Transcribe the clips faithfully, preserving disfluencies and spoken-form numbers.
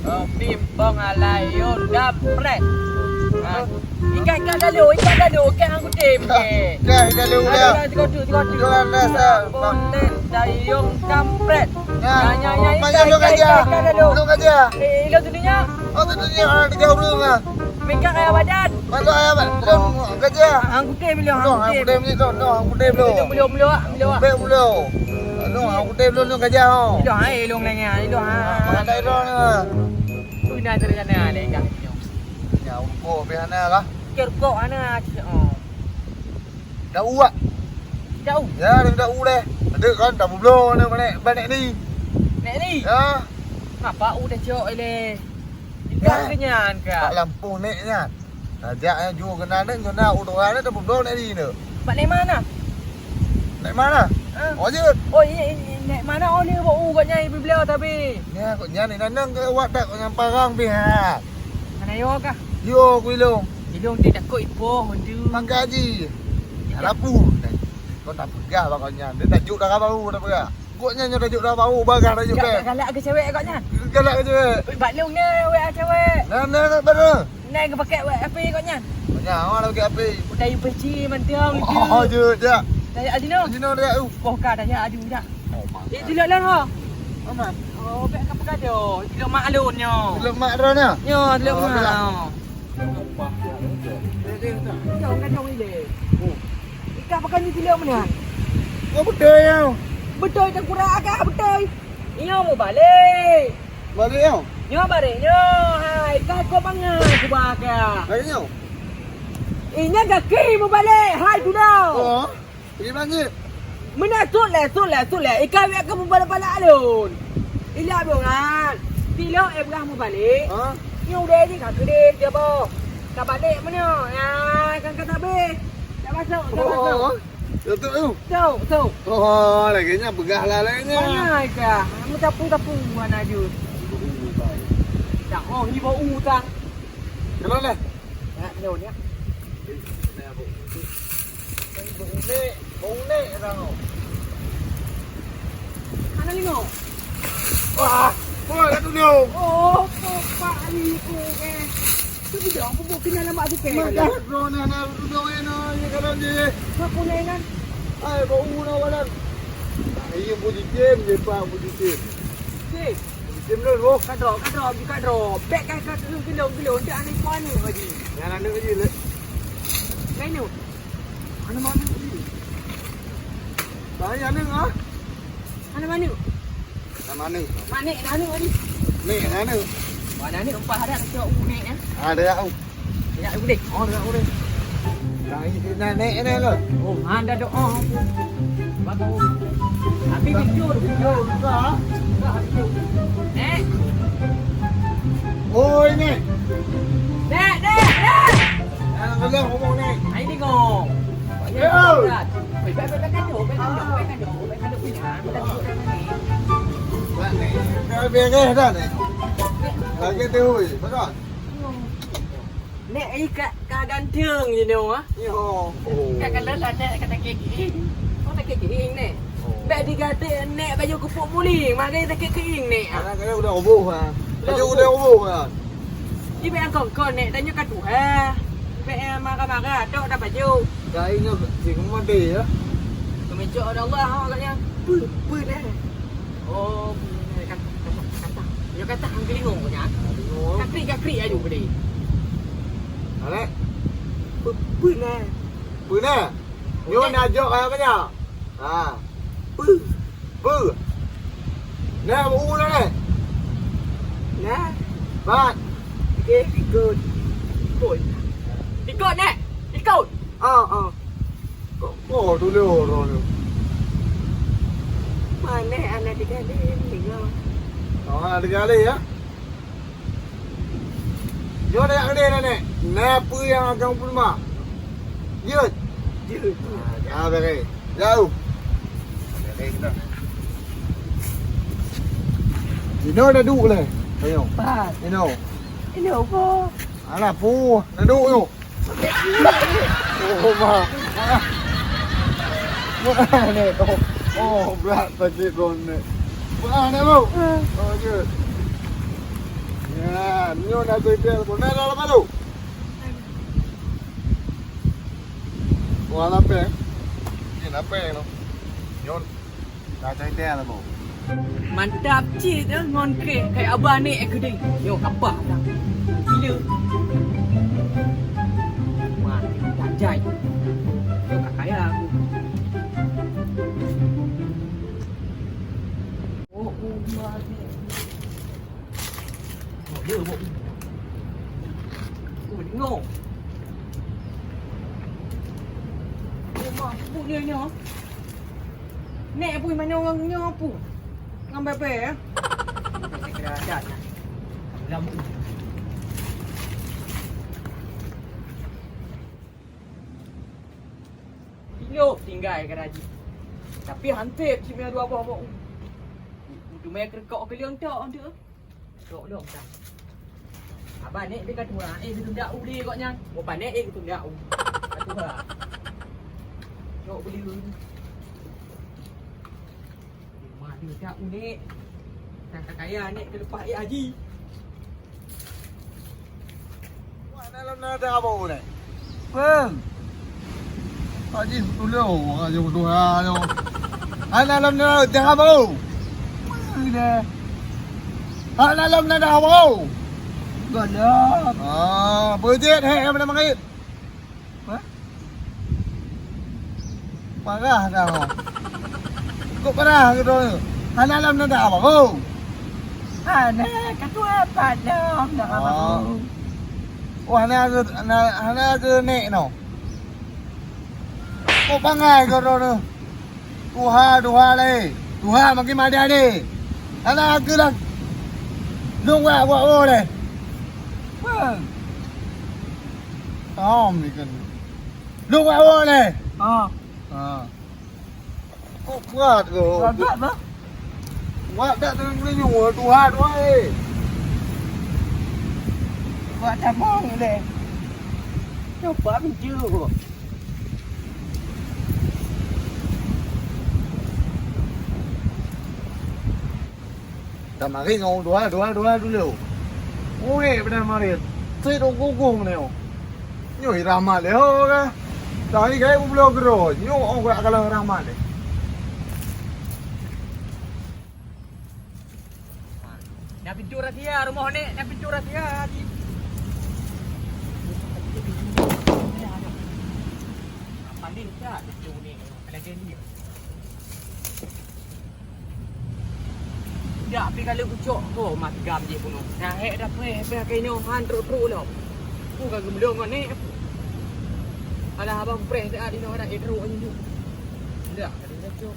Oh, pimpong alayong dampret. Ha. Ikat, ikat dalu, ikat dalu, ikat hang kutem. Ikat dalu. Aduh, dah, tiga tu, tiga tu. Tiga tu. Boten dayong dampret. Ya. Ya, ya, ya, ikat, ikat, ikat, ikat dalu. Lu kerja. Eh, ilu tu dunia. Oh, tu dunia, ah, tiga orang lah. Mingkat kaya badan. Malu ayah, Bang. Lôn gaji. Hang kutem lôn, hang kutem. Lôn, hang kutem lôn. Lôn, lôn, lôn, lôn. Kutem lôn. Lôn, hang kutem lôn, lôn gaji, oh. Lôn, hai, lôn nanya, lôn, ha. Makai lôn, ha. Puna terencana lé kah. Ya, rukok pih hana lah. Ke rukok hana, cik, oh. Dah uak. Dah u. Ya, dah, dah u leh. Ada kan, dah bublo, ada balik, balik ni. Nek ni? Ya. Ngapa u dah cok leh? Ikan kenyan kah? Pak lampu nek nyan. Tajak nyan jua keunan nyan, keunan u dua nyan, teupeublong nyan di nyan. Bak Nek mana? Nek mana? Ha? Oh, jeuet. Oh, iya, iya, Nek mana? Oh, ni bak u kat nyan, ibu beliau tapi. Nyan, kat nyan, ni nanang ke awak tak, kat nyan parang pih, ha. Mana yo kah? Yo, ku ilong. Ilong ti takut ipoh, mantu. Mangga ji. Iya. Rapu. Kau tak peugah bak kau nyan. Dia tajuk dah baru, tak peugah. Gobnyan nyoe tajuk dah bau, bagah tajuk bèk. Galak keu cewek gobnyan. Galak keu cewek. Ui, bak lôn nyoe wèt cewek. Nah, nah, nah, baru. Nah, geupakai wèt api gobnyan. Banyak awak dah pakai api. Udah you peci mantong. Oh, je, je. Dah ya, Ajino. Ajino dah, uh. Oh, ka dah ya, aju dah. Oh, mak. Eh, tilok lôn ho. Aman. Oh, bèk ka pegado. Tilok mak lôn nyoe. Tilok mak dah nyoe. Nyoe, tilok mak. Jom, kan jom ilèe. Oh. Ikan pakai ni tilok meunan. Nyoe beutôi nyoe. Beutôi teukurang agak beutôi. Nyoe mubalek. Balik nyoe. Nyoe barek nyoe. Hai, ka kok mangat kuba ka. Balik nyoe. Inyan gaki mubalek. Hai, tudau. Oh. Pergi bangkit. Meunan sut lé, sut lé, sut lé. Ikan wèt keu mubalek-balek alun. Ilak blongan. Tilok eh beurah mubalek. Ha? Nyoe udeh jih ka keudeh, dia boh. Ka balek meunyoe. Ya, kan ka sabé. Tak masuk, tak masuk. Oh. Ya, tu, tu. Tu, tu. Oh, lagèe nyan peugah lah lagèe nyan. Mana ka? Kamu tapu-tapu mana jut. Dah, oh, ni bau utang. Kenapa leh? Ya, ni, ni. Bau unek, bau unek orang tu. Mana ni, Ngok? Wah, wah, kat dunia. Oh, topak ni ku, eh. Tu bidang apa buat kenal lama tu, Peng? Mak dah, bro, nah, nah, dunia ni, nah, ni kalau ni. Apa ni, Nan? Ai, bau unek orang. Ai, yang budi tim, lepas budi tim. Tim. Budi tim dulu, bro. Kadro, kadro, kadro. Bek kan, kan, gelong, gelong, gelong. Dia anak kau ni, Haji. Yang anak Haji, le. Lain tu. Mana, mana? Bahaya ni, ah. Mana, mana? Mana, mana? Mana, mana, mana? Ni, mana? Mana ni, empat hari nak cakap unik, eh? Ada, ya, oh. Ya, unik. Oh, ada, unik. Yang ini nak naik, naik lah. Oh, ada doa. Bagus. Tapi video, video. Buka. Buka, video. Nek. Oh, ini. Nek, nek, nek. Jangan kalian ngomong, nek. Ai ni ngom. Eh, oh. Oi, baik, baik, baik, kandung, baik, kandung, baik, kandung, baik, kandung punya. Minta tunjuk kat sini. Dah ni. Dah beres dah ni. Lagi tu, oi. Betul. Nek, ai ka, ka ganteng je nyoe, ah. Yo. Oh. Ka kalau lah nek kata keki. Oh, tak keki nek. Oh. Bèk diganti nek baju keupeuk muli, magai tak keki nek. Anak kaya udah roboh, ah. Baju udah roboh, ah. Ibe angkong kon nek, tanyoe ka tuha. Bèk, eh, marah-marah, tok dah baju. Dah ingat sing mati, ya. Kemecok ada Allah, ha, agaknya. Pu, pu dah. Oh, pu dah. Kata, kata, kata. Yo kata hang kelingo punya. Kelingo. Kakri, kakri aju beri. Alek. Pu, pu dah. Pu dah. Yo nak jok ayam aja. Ha. Pu. Pu. Nah, bau ulah dah. Nah. Bat. Okey, ikut. Ikut. Ikut, Nek. Ikut. Ah, ah. Kok, kok tu lé orang tu. Mana anak tiga ni, tiga. Oh, anak tiga ni, ya? Nyoe dak keudeh na, Nek. Na peue nyang akan peuleumah? Jeuet. Jeuet. Ah, beres. Jauh. Inoe na duek lé. Ayo. Pat. Inoe. Inoe ko. Alah, pu. Na duek nyoe. Oh, ma. Ma, Nek. Oh, oh, brat sakit droe, Nek. Ma, Nek, bro. Oh, jeuet. Nyoe na teuitel, na dalam malu. Wah, lapeh. Ni lapeh no. Nyoe na teuitel, Bang. Mantap cit, eh, ngon kréh kai abah ni, eh, keudéh. Nyoe kapah dah. Gila. Wah, tak jai. Nyoe ka kaya aku. Oh, oh, oh, ya, oh. Oh, tengok. Oh, mak, pupuk dia nyoe. Nek pun mana orang nyoe pun. Ngambil apa ya? Saya kira adat lah. Lampu. Ilok tinggai ka raji. Tapi hansip cit meunyoe dua boh bak u. Teumé keureukok keulieng tok tu. Tok lom dah. Abah nek dia ka tua, eh, geutundak u lé gobnyan. Oh, panek, eh, geutundak u. Ka tua. Tok beliau ni. Madu tak unik. Tang ka kaya nek keuleupah eh haji. Wah, na lom na ada bau ni. Peue? Haji tulông, haji tuha nyoe. Hana lom na ada bau. Peue dah? Hana lom na ada bau. Galak. Ah, beujeuet he, mana mangit? Hah? Parah dah. Kok parah gitu? Hana lom na ada bau. Hana, ketua padam dah. Ah. Bau. Oh, hana ke, hana, hana ke nek no. Kok pangai kau tu? Tuha, tuha lé. Tuha makin madan lé. Hana ke dah. Lung wak, wak, wak lé. Bang. Tom ni kan. Lôn wak woe lé. Ha. Ha. Kok kuat ko? Kuat, bah. Kuat dak teungoh meunyoe tuha tuha eh. Kuat tamong lé. Coba mincu ko. Tamari ngon dua, dua, dua dulu. Ui, beuna marit. Sit u gugong nyoe. Nyoe irama lé ho ka. Tadi kai u bloe gero. Nyoe ong ka kalau irama lé. Na pintu rahsia rumoh ni, na pintu rahsia. Paling tak pintu ni. Ada dia. Dak pi kali ucok ko mat gam je bunoe. Nah, hek dah preh, preh ke nyoe han trok-trok lom. Ku ka geumlong ngon nek. Alah abang preh dak di noh dak trok nyoe. Dak, ada cok.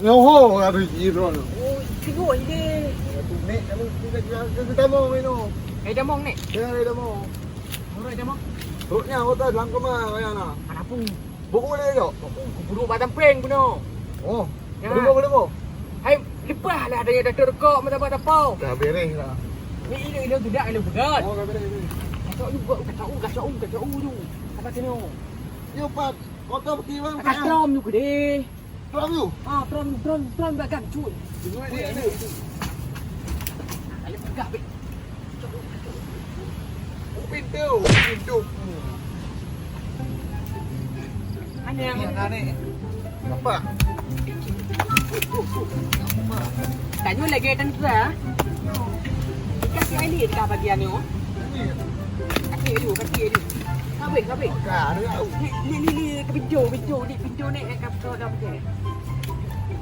Nyoho ada jiron. Oh, itu ide. Tu nek kamu kita kita kita mau meno. Eh, dah mau nek. Ya, dah mau. Mau dah mau. Trok nya hotel dalam kamar ya na. Mana pun. Buku dia jok. Buku buruk batang peng guna. Oh. Ya. Boleh, boleh, boleh. Hai, lepas lah ada yang dah terkok mata mata pau. Dah beres lah. Ni ini ini tidak ini berat. Oh, dah beres, beres. Kacau juga, kacau, kacau, kacau tu. Apa sini? Yo, Pat. Kau tahu pergi bang? Kacau juga deh. Trom tu? Ah, trom, trom, trom belakang, cuy. Tengok ni, ni. Ayo pegang, Bek. Pintu, pintu. Mana yang ni? Apa? Tanya lagi tentera. Kasih air dekat bagian ni. Kasih dulu, kasih dulu. Habis, habis. Ni, ni, ni, ke pintu, pintu ni. Pintu ni, eh, kampung dah betul.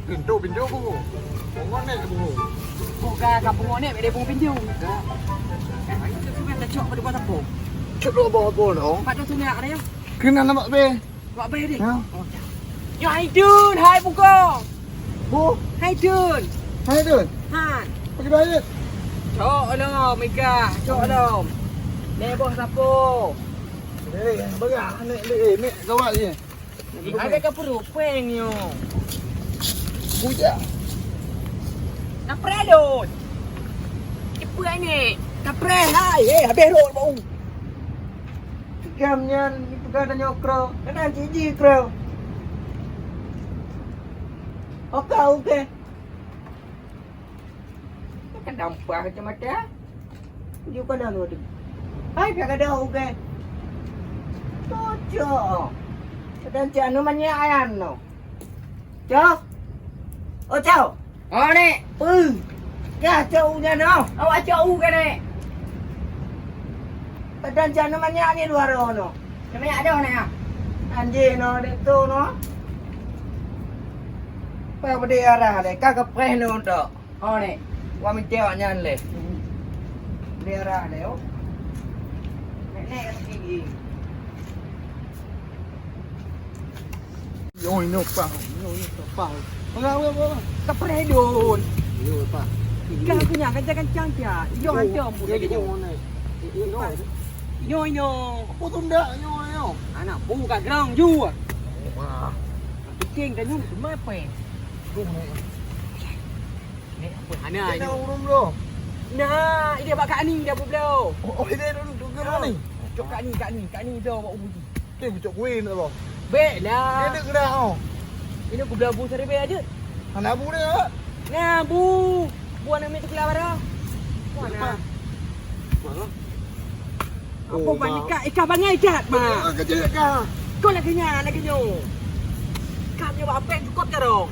Pintu, pintu bu. Bungo ni bu. Bukan kampung ni, ada bungo pintu. Dah. Itu semua tak cok pada buat apa? Cok dua buah apa no? Pada tu nak ada ya? Kena nama be. Buat apa ni? Ha? Oh, dah. Ya, hai Dun, hai buka. Bu? Hai Dun. Hai Dun. Han. Pergi balik. Cok lo, Mika, cok lo. Ni bos sapo? Eh, berah ni, eh, ni gawat ni. Ada ke perut peng nyo? Bujang. Kapreh lôn. Cepat ni. Kapreh hai. Eh, habis rot bau. Gam nyan peugah tanyoe kro. Kadang jiji kro. Oke, oke. Kan dampah kacamata. Uju ka dah lodi. Hai, ka dah ugai. Cocok. Kadang cak anu manyak ayam no. Cok. Oh, cok. Oh, nek. Peuh. Kah cok u nyan no. Awak cok u ka, nek. Kadang cak anu manyak ni luar no. Manyak dah, nek, ah. Anjing no, dek tu no. Apa beri arah dek? Ka kepreh no tok. Oh, nek. Wa minteh awak nyan leh. Beri arah leh, oh. Nek, nek, nek, nek. Yo, ino pah. Yo, ino pah. Pegang, pegang, pegang. Kepreh dun. Yo, pah. Ikan aku nyan kencang-kencang je. Iyo, hantom. Yo, yo, nek. Yo, yo. Ino, ino. Apa tu ndak? Ino, ino. Anak bu kat ground ju. Wah. Bikin kan nyoe cuma apa? Tuh, nek. Nek apa? Ana ina inu. Urung dulu. Nah, ide bak Kak Ni dah bu bloe. Oh, oh, ide dulu, dulu ni. Cok Kak Ni, Kak Ni, Kak Ni dah bak uji. Okey, cok kuih nak lo. Bek lah. Ide kena oh. Ini ku bloe bu seribu aja. Ana bu dia. Nah, bu. Bu anak mi tu keluar bara. Mana? Mana? Apa? Oh, bang, ma. Ikat, ikat bangai ikat, ma. Kecil kah? Kau lagi nya, lagi nyo. Kau nyo apa yang cukup terong?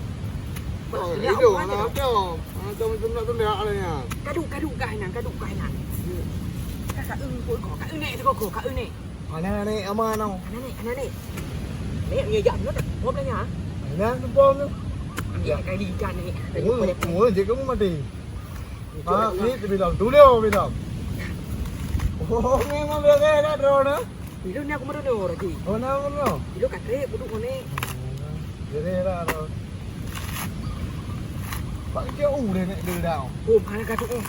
Oh, hidup anak macam. Macam tundak-tundak lah nya. Kadu, kadu kah nan, kadu kah nan. Kak, kak, eh, kau, kau, kak, eh, nek, kau, kau, kak, eh, nek. Anak nek aman tau. Anak nek, anak nek. Nek, punya jak, nek, kau punya. Anak tu bom tu. Ya, kali ikan nek. Oh, oh, je kamu mati. Ah, ni tu bilang, tu dia bilang. Oh, memang biasa dah drone ah. Ilôn ni aku meureunoe lagi. Oh, na meureunoe? Ilôn ka trép uduk ngon nek. Jadi lah tu. Pak kerja u deh nek dia dah. Oh, mana ka tu? Oh.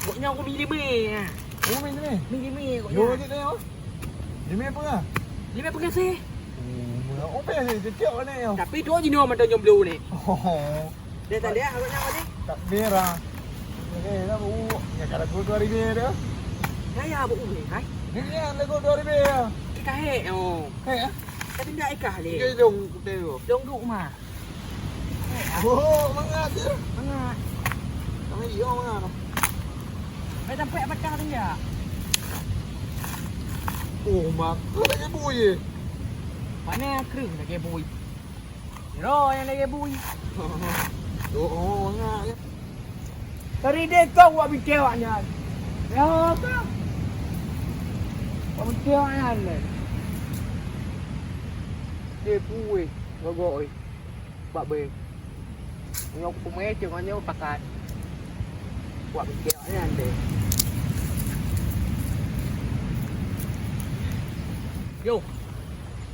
Pokoknya aku milih mie. Oh, milih mie. Milih mie kok. Yo, je tengok. Lima pengah. Lima pengah sih. Oh, oke sih, cocok ni yo. Tapi dua jinoe mantong jomblo ni. Oh. Dia tak ada, awak nak apa ni? Tak merah. Okey, dah bu. Ya kalau gol dua ribu dia. Ya, ya, bu ni, hai. Ni ya, ada gol dua ribu ya. Kita hek, oh. Hek, ah? Tapi ndak ikah le. Dia dong, kita tu. Dong duk mah. Oh, mangat dia. Mangat. Kami yo mangat. Mai sampai patah tu ya. Oh, maka lagi bui. Mana kru lagi bui? Ro yang lagi bui. Oh, oh, mangat ya. Tadi deh kau buat bintang awak nyan. Ya, kau. Buat bintang awak nyan. Dia bui, gogoi. Bak be. Nyoe aku peumeue cuma nyoe pakat. Buat bintang awak nyan deh. Yo.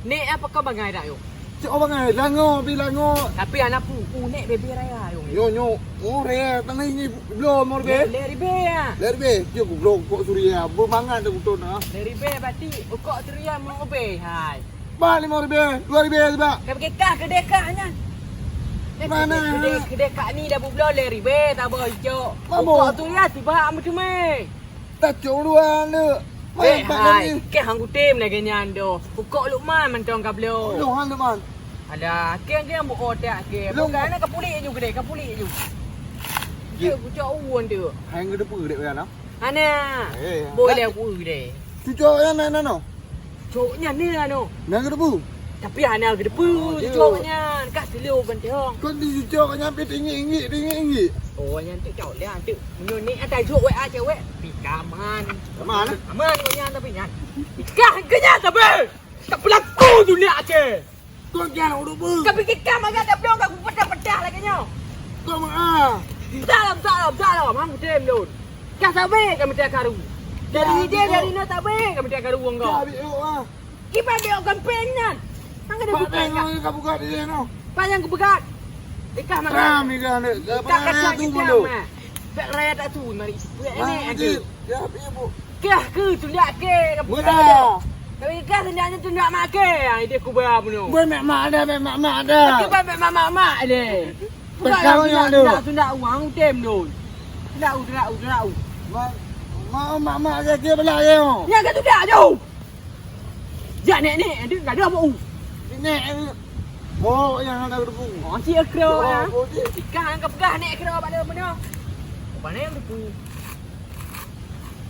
Nek apa kau bangai dak yo? Cok bangai, lango, bi lango. Tapi anak pu, u nek bebe raya yo. Yo, nyo, oh, raya, tengah ini belum, mau be? Le ribe ya. Le ribe, yo, belum, kok suria, bermangan dah betul nah. Le ribe berarti, kok suria mau be, hai. Bah, lima ribu, dua ribu sebab. Tapi kekah kedekah nyan. Mana? Kedekah ni dah bublo le ribe, tak boleh cok. Mambo. Kok suria sibak macam ni. Tacok luwa le. Eh, hai, keh hang kutem lagèe nyan doh. Pukok Lukman mantong ka bloe. Lukman, Lukman. Alah, keh, keh buet otak keh. Bukan nak kapulik ju kedai, kapulik ju. Dia kucok uwon tu. Hai, ngedepu dek kan ah? Ana. Eh, boleh aku deh. Cucok yang nak nano. Cok nyan ni lah no. Nang gedepu. Tapi hana gedepu cok nyan. Ka silo benteng. Kon di cok nyan pi tinggi-tinggi, tinggi-tinggi. Oh, nyan tu cok dia tu. Meunyoe ni ada jok wek a cewek. Pi kaman. Aman. Aman kok nyan tapi nyan. Pi kah ke nyan tapi. Tak berlaku dunia Aceh. Kon nyan urut bu. Ka pi kah maga dah belum ka ku pecah-pecah lagi nyo. Kau ma. Salam, salam, salam. Hang tem lon. Ka sabe ka mita karu. Dari ide dari no sabe ka mita karu wong kau. Abi oh ah. Kiban dia gampang nyan. Hang ada bukan. Pak, ka buka di no. Payang kebegat. Ikah mana? Ram ikah ni. Ikah kacang kita mah. Bek raya tak tu mari. Bek ini aja. Ya, iya bu. Kah ke tundak ke? Muda. Tapi kah tundak ni tundak mak ke? Yang ide kuba bunuh. Bukan mak mak ada, mak mak ada. Kiban mak mak mak ada. Bekal yang tu. Tundak tundak uang tem dun. Tundak u, tundak u, tundak u. Mak mak mak ada ke bela ya. Yang ke tundak tu. Jak nek-nek, dia enggak ada apa u. Nek, oh, yang ada debu. Oh, si akra. Oh, ya. Ikan ke pegang nek akra pada mana? Apa ni yang debu?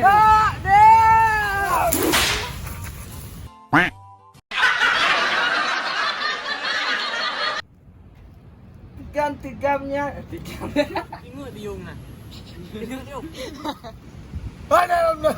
Pak Dek! Teugam-teugam nyan. Teugam. Ingat diung nah. Ingat diung. Ada Allah.